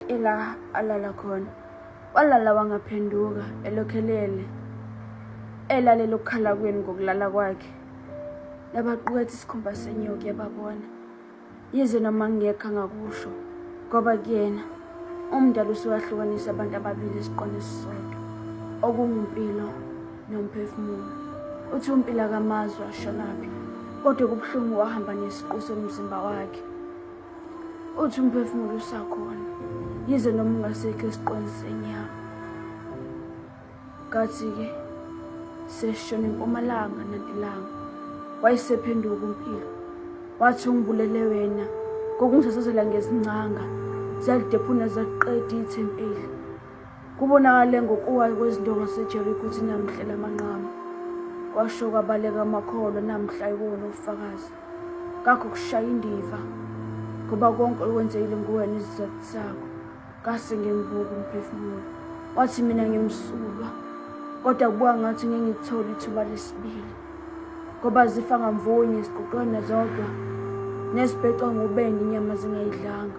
Ela alala khona. Walala wangaphenduka elokhu elele. Elalela ukukhala kwenu ngokulala kwakhe. Nabaqukethe isikhumba senyoka yababona. Yize noma ngingekho angakusho ngoba kuyena umdali usuyahlukanisa abantu ababili esiqwini esisodwa okungumpilo nomphefumulo. Uthi uMpilo akamazi washonaphi kodwa kubuhlungu wahamba nesiqu somzimba wakhe. Uthi umphefumulo usakhona yize noma ungasekho esiqweni senyama. Kathi-ke seshona impumalanga nantilanga wayesephenduka uMpilo wathi ungibulele wena ngokungisasazela ngezincanga zalidephuna zaqeda ithempeli. Kubonakale ngokuwa kwezindonga zaseJeriko ukuthi namhla lamanqamu. Kwasho kwabaleka amakholwa namhla iwona ufakazi. Kakho kushaya indiva ngoba konke okwenzekile nguwena isizathu sakho. Ngase ngimbuka umphefumulo. Wathi mina ngimsulwa kodwa kubuka ngathi ngeke ngithole ithuba lesibili. Ngoba zifa ngamvunye ziquqene zodwa nesibhecwa ngubende inyama zingayidlanga.